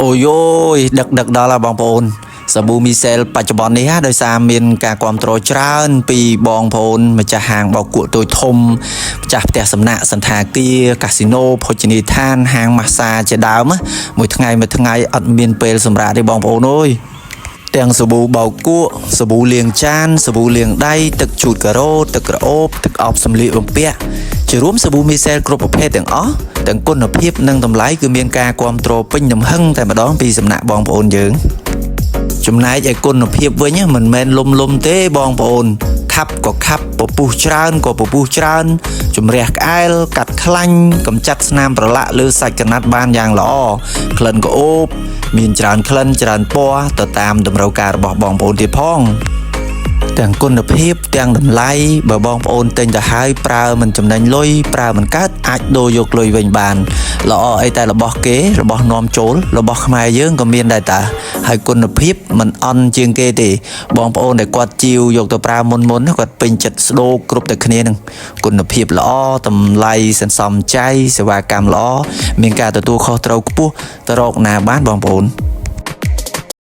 អូយយដឹកដឹកដល់ហើយបងប្អូនសាប៊ូមីសែលបច្ចុប្បន្ននេះណាដោយសារមានការគ្រប់គ្រងច្រើន ពីបងប្អូនម្ចាស់ហាងបោកគក់តូចធំម្ចាស់ផ្ទះសំណាក់សន្តាគារកាស៊ីណូភោជនីយដ្ឋានហាងម៉ាស្សាជាដើមណាមួយថ្ងៃមួយថ្ងៃអត់មានពេលសម្រាកទេបងប្អូនអើយ ទាំងសាប៊ូបោកគក់សាប៊ូលាងចានសាប៊ូលាងដៃទឹកជូតការ៉ូទឹកក្រអូបទឹកអប់សម្លៀកបំពាក់ជារួមសាប៊ូមីសែលគ្រប់ប្រភេទទាំងអស់ទាំងគុណភាពនិងតម្លៃគឺមានការគ្រប់គ្រងពេញទំហឹងតែម្ដងពីសំណាក់បងប្អូនយើង ចំណែកឯគុណភាពវិញណាមិនមែនលំលំទេបងប្អូន ខាប់ក៏ខាប់ពពុះច្រើនក៏ពពុះច្រើនជំរះក្អែលកាត់ខ្លាញ់កម្ចាត់ស្នាមប្រឡាក់លើសាច់ក្រណាត់បានយ៉ាងល្អក្លិនក៏អូបមានច្រើនក្លិនច្រើនពណ៌ទៅតាមតម្រូវការរបស់បងប្អូនទៀតផង ទាំងគុណភាពទាំងតម្លៃបើបងប្អូនទិញទៅហើយប្រើមិនចំណេញលុយប្រើមិនកើតអាចដូរយកលុយវិញបានល្អអីតែរបស់គេរបស់នាំចូលរបស់ខ្មែរយើងក៏មានដែរតាហើយគុណភាពមិនអន់ជាងគេទេបងប្អូនដែលគាត់ជាវយកទៅប្រើមុនមុនណាគាត់ពេញចិត្តស្ដូរគ្រប់តែគ្នានឹងគុណភាពល្អតម្លៃសន្សំចៃសេវាកម្មល្អមានការទទួលខុសត្រូវខ្ពស់ទៅរកណាបានបងប្អូន។